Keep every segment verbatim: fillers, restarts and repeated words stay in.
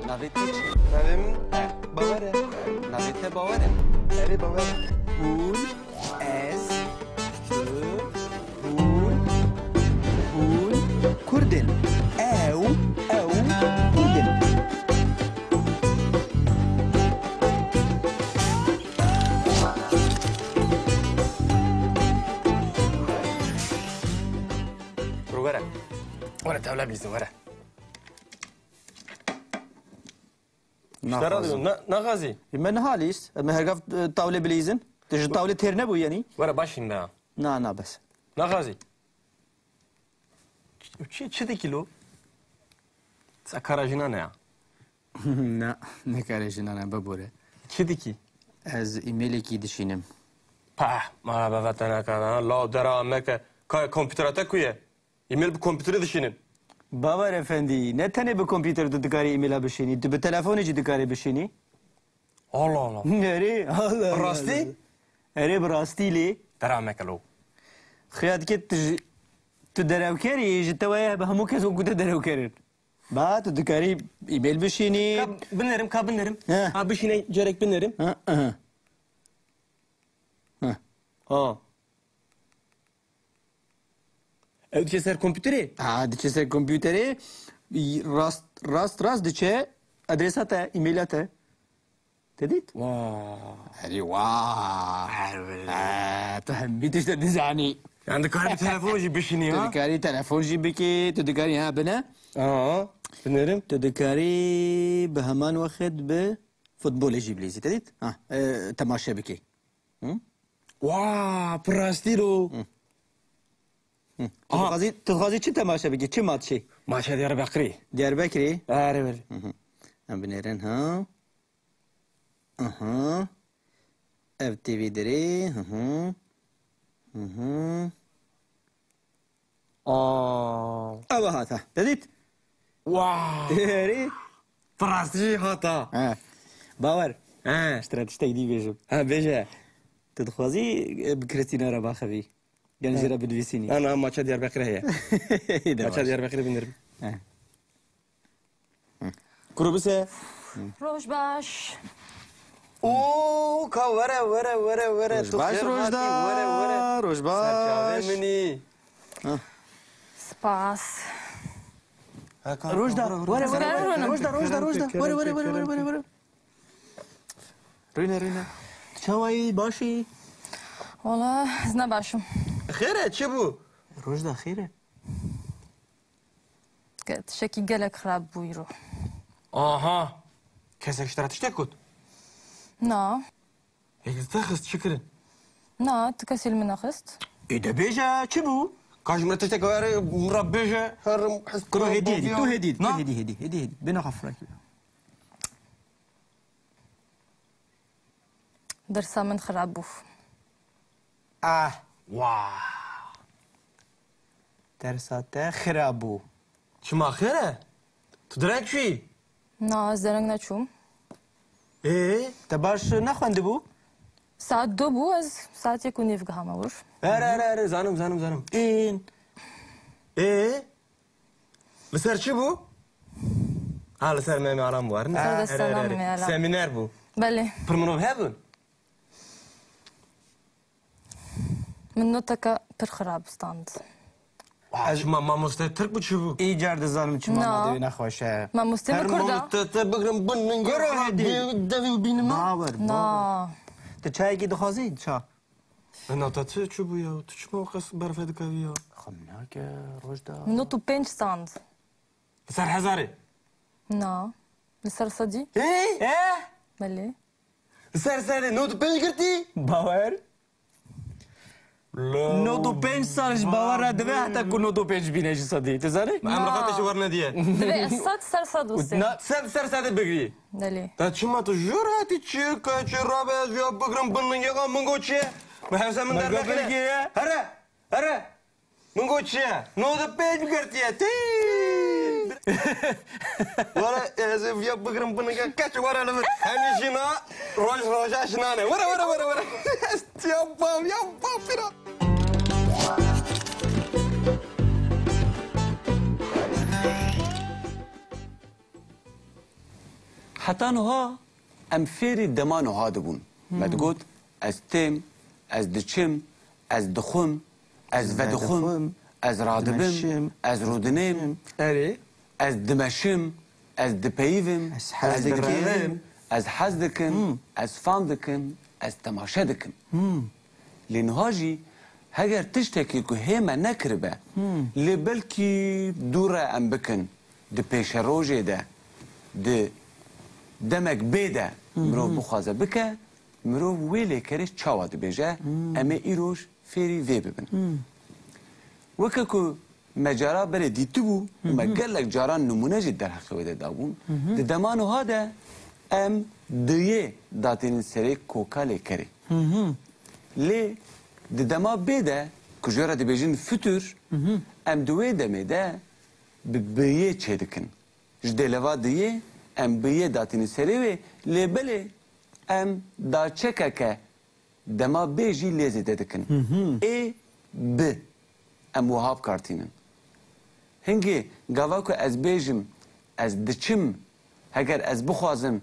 Navê te çi? Navê min Bawer e. Navê te Bawer e? Erê, Bawer e. Hûn, ez, tu, hûn, hûn Kurd in. Ew, ew Kurd in. Were, were tevle bilîzin, were. Naxwazim. Te ra digo, na-, naxwazî? Me niha lîst. Me hergav, e, tawlê bilîzin. Tu ji tawlê têr nebû yenî? Were baş in na. Na, na, bes. Naxwazî? Çi, çi dikî lo? Sa kara jinan e ya? Na, ne kara jinan e, bibore. Çi dikî? Ez e-mailekî dişînim. Pah, ma bava te nakana, ha, law dera meke. Ka kompîtera te ku ye? E-mail bi kompîterê dişînin. Bawer efendî, ne tenê bi kompîterê tu dikarî e-maila bişînî, tu bi telefonê jî dikarî bişînî. Allah Allah. Erê, Allah Allah. Bi rastî? Erê, bi rastî lê. Dera meke lo. Xuya dike tu ji, tu derewker î, ji te weye bi hemû kes wekî te derewker in. Ba, tu dikarî e-mail bişînî. Ka binêrim, ka binêrim. He. Ha, bişîne carek binêrim. Ha, aha. Ha. Ha. Ew diçe ser kompîterê? Ha, diçe ser kompîterê, rast, rast, rast diçe adresa te, e-maila te. Te dît? Wa. Erê, wa. Erê. Ha, tu hemî tişt dizanî. Yani dikarî bi telefon jî bişînî, ha? Tu dikarî telefon jî bikî, tu dikarî, ha, bine. Aha, binêrim. Tu dikarî bi heman wexit bi futbolê jî bilîzî, te dît? Ha, e, temaşe bikî. Hı? Wa, bi rastî lo. Hı. Hı. Tu Aha. dixwazî, tu dixwazî çi temaşe bikî? Çi matçî? Maça Diyarbekirî. Diyarbekirî? Erê, erê. Hı hı. Em binêrin, ha? Aha. Ev T V dirê. Hı hı. Hı hı. Aa. Ew hata. Te dît? Wow. Erê. Bi rastî jî hata. He. Bawer. He. Ez te re tiştek dî bêjim. Ha, bêje. Tu dixwazî, e, bi Kristîna re baxivî? Yan jê re binivîsînî? Na, na, maça Diyarbekirê heye. Maça Diyarbekirê binêrim. He. Kuro bise. Roj baş. Oo, ka were, were, were, were. Roj baş, Rojda. Were, were. Roj baş. Serçavê min î. Spas. Rojda, were, were, were. Rojda, Rojda, Rojda. Were, were, were, were, were. Rûne, rûne. Çawa yî, baş î? Wala, ez ne baş im. Xêr e, çi bû? Rojda, xêr e? Ke-, tiştekî gelek xirab bû îro. Aha! Kesek ji te re tiştek got? Na. Ê, li te xist, çi kirin? Na, tu kesî li min nexist. Ê, de bêje, çi bû? Ka ji min re tiştek were, min re bêje, herim, hez Kuro, hêdî, hêdî, tu hêdî, tu hêdî, hêdî, hêdî, hêdî. Bêne xwe firak. Dersa min xirab bû. Ah, wah. Dersa te xirab bû. Çima xêr e? Tu direk çûyî? Na, ez dereng neçûm. Ê? Te baş nexwendibû? Saet du bû, ez saet yek û nîv gihame wir. Erê, erê, erê, zanim, zanim, zanim. Ên. Ê? Li ser çi bû? Ha, li ser Memê Alam bû, erê? Li ser destana Erê, erê, erê. Memê Alam. Semîner bû. Belê. Pir mirov hebûn? Min noteke pir xirab stand. Wa, çima mamoste Tirk bû, çi bû? Îcar dizanim çima Na. Nadewê nexweş e. Mamostê min Kurd e. Her mamoste te bigrin bin ningê Kuro xwe hêdî. Devî bînime. Bawer, Na. Bawer. Tu çayekî dixwazî? Ça. E, na te çi, çi bû ya? Tu çima qas berfe dikevî ya? Xem nake, Rojda. Nod û pênc stand. Li ser hezarê? Na. Li ser sedî? Ê? Ê? Belê. Li ser sedê nod û pênc girtî? Bawer. Nod û pênc sal ji Bawer re dibe heta ku nod û pênc bîne ji sedî. Tu zanî? Em li xwe te ji wer nediye. Divê ez sed ser sed wise. Na. Sed ser sedê bigirî. Belê. Te çima tu jor hatî çi ke çi rabe ez ya bigrim bin ningê xwe min got çi? Min hevse min dernekine. Here, here. Min got çi ye? Nod û pênc girtiye. Tî! Were ez ê viya bigrim bin ningê keç were li vir. Hemî jina roj roja jinan e. Were, were, were, were. Ya bav, ya bav, pira. Heta niha em fêrî dema niha dibûn. Me digot, ez têm, ez diçim, ez dixwim, ez vedixwim, ez radibim, dimeşim, ez rûdinêm, erê, ez dimeşim, ez dipeyivim, ez hez dikim, ez hez dikim, ez fam dikim, ez temaşe dikim. Lê niha jî heger tiştekî ku hê me nekiribe, lê belkî dû re em bikin, di pêşerojê de, di demek bê de mirov bixwaze bike, mirov wê lêkerê çawa dibêje, em ê îroj fêrî vê bibin. Weke ku me cara berê dîtibû û me gelek caran nimûne jî derheqê wê de dabûn, di dema niha de em diyê datînin serê koka lêkerê. Lê di dema bê de ku ji wê re dibêjin fitur, em di wê demê de bi biyê çêdikin. Ji dêleva diyê em biyê datînin serê wê, lê belê em daçekeke dema bê jî lê zêde dikin. Ê, bi. Em wiha bi kar tînin. Hingê gava ku ez bêjim, ez diçim, heger ez bixwazim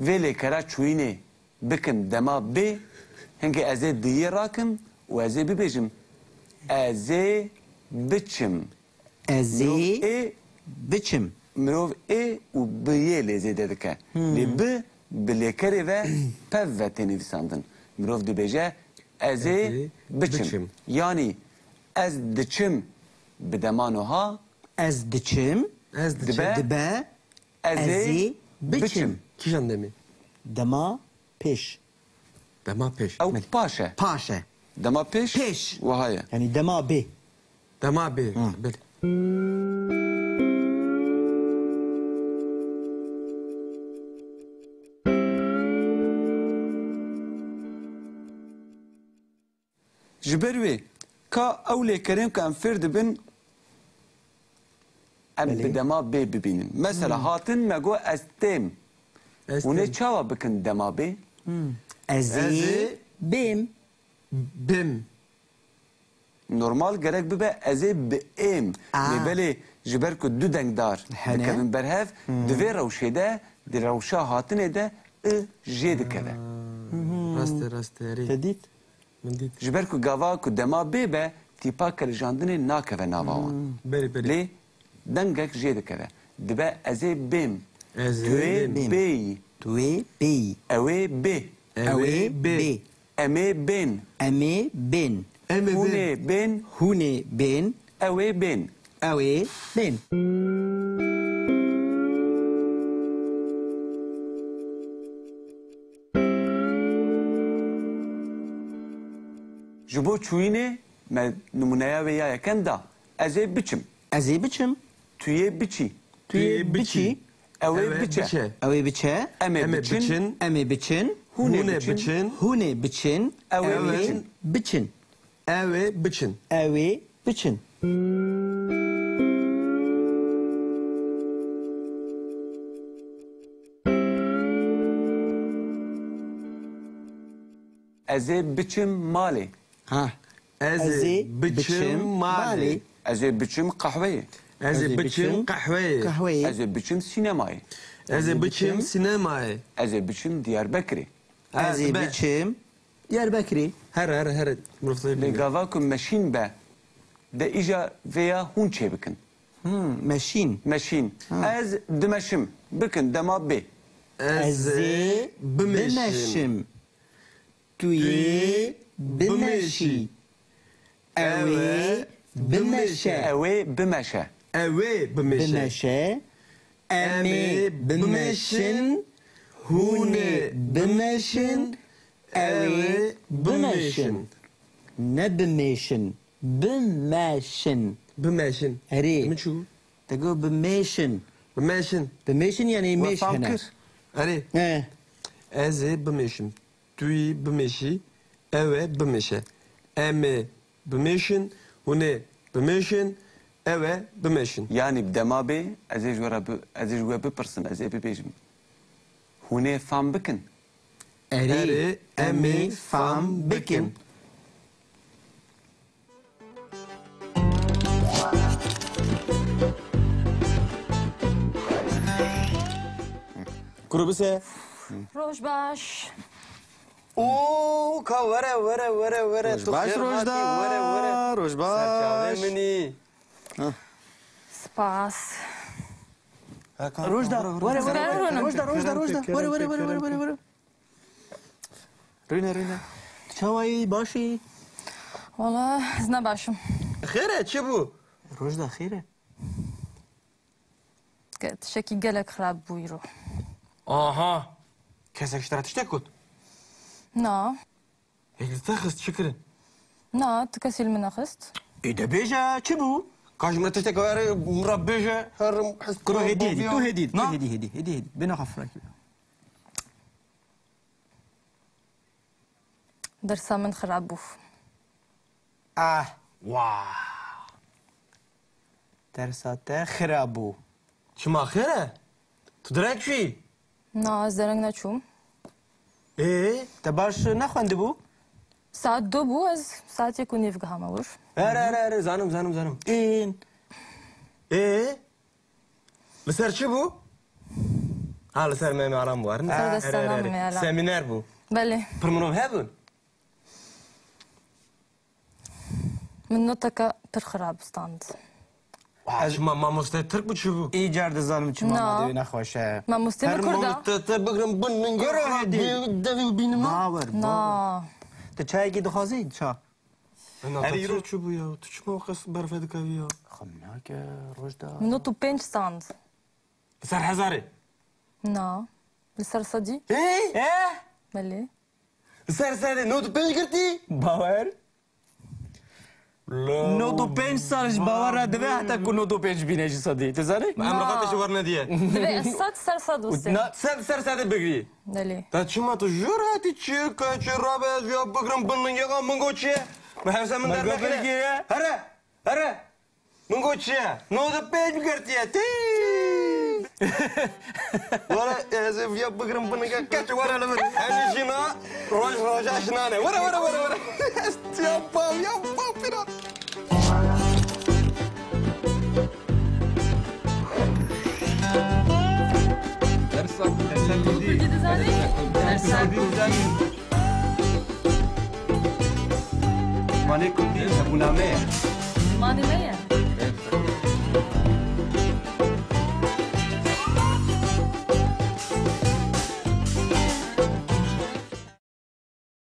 vê lêkera çûyînê bikim dema bê, hingê ez ê diyê rakim û ez ê bibêjim, ez ê biçim. Ez ê biçim. Mirov ê û bi yê lê zêde dike. Lê bi, bi lêkerê ve pev ve tê nivîsandin. Mirov dibêje, ez ê biçim. Yanî ez diçim bi dema niha. Ez diçim. Ez diçim. Dibe. Dibe. Ez ê biçim. Kîjan demê? Dema pêş. Dema pêş. Ew paş e. Paş e. Dema pêş. Pêş. Wiha ye. Yanî dema bê. Dema bê. Hı. Belê. Ji ber wê ka ew lêkerên ku em fêr dibin, em bi dema bê bibînin. Mesela hatin me got ez têm. Hûn ê çawa bikin dema bê? Ez ê bêm. Bêm. Normal gerek bibe ez ê biêm. Lê belê ji ber ku du dengdar dikevin ber hev, di vê rewşê de, di rewşa hatinê de i jê dikeve. Rast e, rast e, erê. Te dît? Min dît. Ji ber ku gava ku dema bê be, tîpa kilijandinê nakeve nava wan. Belê, belê. Lê dengek jê dikeve. Dibe ez ê bêm. Ez ê bêm. Tu ê bêyî. Tu ê bêyî. Ew ê bê. Ew ê bê. Em ê bên. Em ê bên. Em ê bên. Hûn ê bên. Hûn ê bên. Ew ê bên. Ew ê bên. Ji bo çûyînê me nimûneya wê ya yekem da. Ez ê biçim. Ez ê biçim. Tu yê biçî. Tu yê biçî. Ew ê biçe. Ew ê biçe. Em ê biçin. Em ê biçin. Hûn ê biçin. Hûn ê biçin. Ew ê biçin. Ew ê biçin. Ew ê biçin. Ez ê biçim malê. Ha. Ez ê biçim malê. Ez ê biçim qehweyê. Ez ê biçim qehweyê. Qehweyê. Ez ê biçim sînemayê. Ez ê biçim sînemayê. Ez ê biçim Diyarbekirê. Ez ê biçim Diyarbekirê. Here, here, here. Lê gava ku meşîn be, de îja vêya hûn çê bikin. Hmm, meşîn. Meşîn. Ha. Ez dimeşim. Bikin dema bê. Ez ê bimeşim. Tu yê bimeşî. Ew ê bimeşe. Ew ê bimeşe. Ew ê bimeşe. Bimeşe. Em ê bimeşin. Hûn ê bimeşin. Ew ê bimeşin. Ne bimêşin. Bimeşin. Bimeşin. Erê. Min çû? Te got bimêşin. Bimêşin. Bimêşin yanî mêş hene. Erê. He. Ez ê bimêşim. Tu yî bimêşî, ew ê bimêşe. Em ê bimêşin, hûn ê bimêşin, ew ê bimêşin. Yanî bi dema bê, ez ê ji we re bi-, ez ê ji we bipirsim, ez ê bibêjim. Hûn ê fam bikin? Erê, em ê fam bikin. Kuro bise. Roj baş. Oo, ka were, were, were, were. Roj baş, Rojda. Were, were. Roj baş. Serçavê min î. Spas. Rojda, were, were, were. Rojda, Rojda, Rojda. Were, were, were, were, were. Rûne, rûne. Çawa yî, baş î? Wala, ez ne baş im. Xêr e, çi bû? Rojda, xêr e? Ke-, tiştekî gelek xirab bû îro. Aha! Kesek ji te re tiştek got? Na. Yek li te xist, çi kirin? Na, tu kesî li min nexist. Ê de bêje, çi bû? Ka ji min re tiştek were, min re bêje, herim, his Kuro hêdî, hêdî, tu hêdî, tu hêdî, hêdî, hêdî, hêdî. Bêne xwe firakî. Dersa min xirab bû. Ah, wah. Dersa te xirab bû. Çima xêr e? Tu direk çûyî? Na, ez dereng neçûm. Ê? Te baş nexwendibû? Saet du bû, ez saet yek û nîv gihame wir. Erê, erê, erê, zanim, zanim, zanim. Ên. Ê? Li ser çi bû? Ha, li ser Mehmet Alam bû, erê? Li ser destana Mehmet Alam. Semîner bû. Belê. Pir mirov hebûn? Min noteke pir xirab stand. Wa, çima, mamoste Tirk bû, çi bû? Îcar dizanim çima, na, madê wê nexweş e. Mamoste min Kurd e. Mamoste te bigrim bin min. Kuro hêdî. Devî bînim. Bawer, bawer. Na. Tu çayekî dixwazî? Ça. Erê, îro çi bû ya? Tu çima wexas berfe dikevî ya? Xem nake, Rojda. Min nod û pênc stand. Li ser hezarê? Na. Li ser sedî? Ê? Ê? Belê. Li ser sedê nod û pênc girtî? Bawer. Nod û pênc sal ji bawer re dibe heta ku nod û pênc bîne ji sedî. Tu zanî? Em Na. Rixate ji wer nediye. Divê ez sed ser sed wistêm. Na. Sed ser sedê bigirî. Belê. Te çima tu jor hatî çi ke çi rabe ez ya bigrim bin lingexa min got çi ye? Me hevse min Min got dernekine. Bilgiye. Here, here. Min got çi ye? Nod û pênc girtiye. Tî! Were, ez ê viya bigrim binige keç were li vir. Em jî jina roj roja jinane. Were, were, were, were. Ez tiya pav ya pav pîra. Dersa, dersa Kurdî. Kurdî dizanî? Dersa Kurdî dizanî. Zimanê Kurdî hebûna me ye. Zimanê me ye.